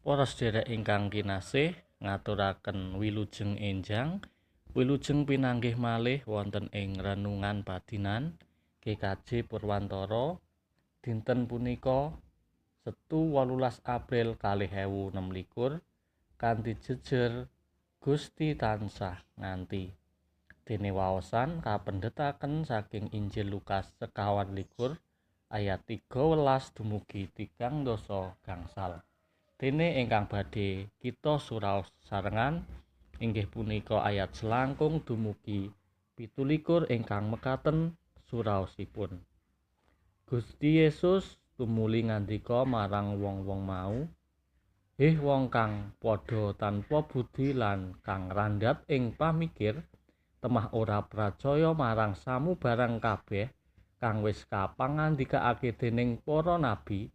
Para sedherek ingkang kinasih, ngaturaken wilujeng enjang, wilujeng pinanggih malih wonten ing renungan padinan GKJ Purwantara. Dinten punika Setu 18 April 2026 kanthi jejer Gusti tansah nganti. Dene waosan kapendhetaken saking Injil Lukas 24 ayat 13 dumugi 30 gangsal. Dene ingkang badhe kita suraos sarengan inggih punika ayat selangkung dumugi 27 ingkang mekaten suraosipun. Gusti Yesus tumuli ngandika marang wong-wong mau, "Heh wong kang padha tanpa budi lan kang randhat ing pamikir, temah ora pracaya marang samubarang kabeh kang wis kapangandikaake dening para nabi.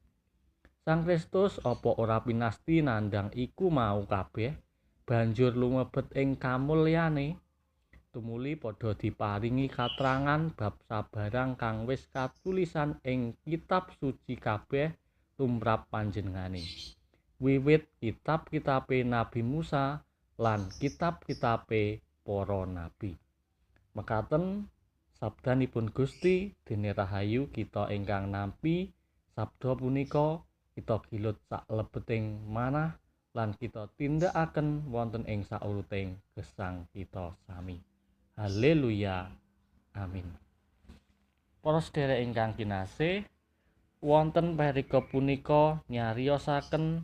Sang Kristus apa ora pinasti nandhang iku mau kabeh banjur lumebet ing kamulyane?" Tumuli padha diparingi katrangan bab sabarang kang wis katulisan ing kitab suci kabeh tumrap panjenengane, wiwit kitab-kitabe Nabi Musa lan kitab-kitabe para nabi. Mekaten sabdanipun Gusti. Dene rahayu kita ingkang nampi sabda punika, kita gilut saklebeting manah lan kita tindakaken wonten ing sauruting gesang kita sami. Haleluya. Amin. Para sedherek ingkang kinasih, wonten perikop punika nyariosaken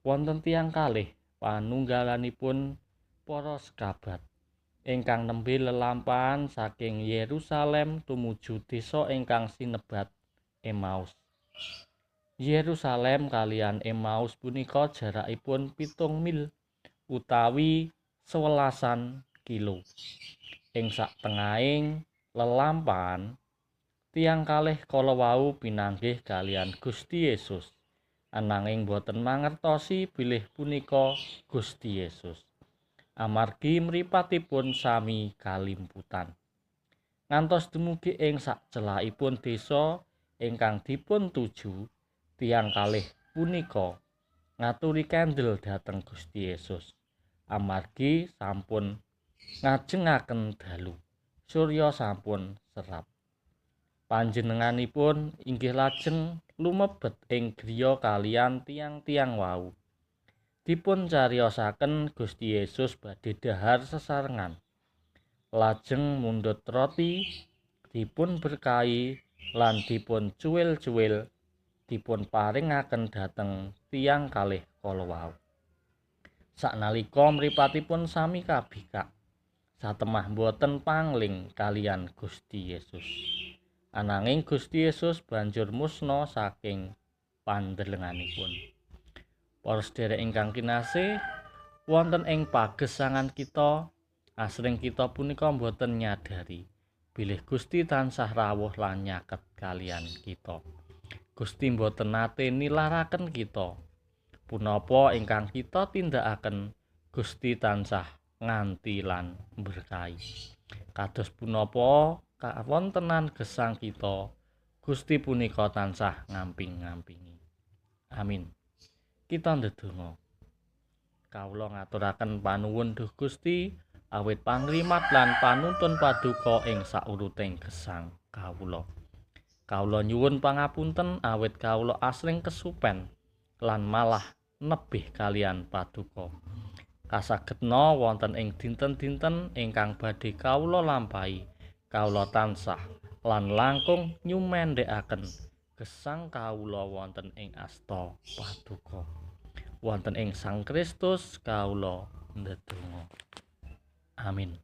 wonten tiyang kalih panunggalanipun para sekabat ingkang nembe lelampahan saking Yerusalem tumuju desa ingkang sinebat Emmaus. Yerusalem kaliyan Emmaus punika jarakipun 7 mil utawi 11-an kilo. Ing satengahing lelampahan, tiyang kalih kala wau pinanggih kaliyan Gusti Yesus, ananging boten mangertosi bilih punika Gusti Yesus, amargi mripatipun sami kalimputan. Ngantos dumugi ing sacelakipun desa ingkang dipun tuju, tiyang kalih punika ngaturi kendel dhateng Gusti Yesus amargi sampun ngajengaken dalu. Surya sampun serap. Panjenenganipun inggih lajeng lumebet ing griya kaliyan tiyang-tiyang wau. Dipun cariyosaken Gusti Yesus badhe dhahar sesarengan. Lajeng mundhut roti, dipun berkahi lan dipun cuwil-cuwil, dipun paringaken dhateng tiyang kalih kala wau. Saknalika mripatipun sami kabikak, satemah boten pangling kaliyan Gusti Yesus. Ananging Gusti Yesus banjur musna saking pandelenganipun. Para sedherek ingkang kinasih, wonten ing pagesangan kita, asring kita punika boten nyadari bilih Gusti tansah rawuh lan nyaket kaliyan kita. Gusti boten nate nilaraken kita. Punapa ingkang kita tindakaken, Gusti tansah nganti lan berkahi. Kados punapa kawontenan gesang kita, Gusti punika tansah ngamping-ngampingi. Amin. Kita ndedonga. Kawula ngaturaken panuwun duh Gusti awit pangrimat lan panuntun paduka ing sauruting gesang kawula. Kawula nyuwun pangapunten awit kawula asring kesupen lan malah nebih kaliyan paduka. Kasagedna wonten ing dinten-dinten ingkang badhe kawula lampahi, kawula tansah lan langkung nyumendhekaken gesang kawula wonten ing asta paduka. Wonten ing Sang Kristus kawula ndedonga. Amin.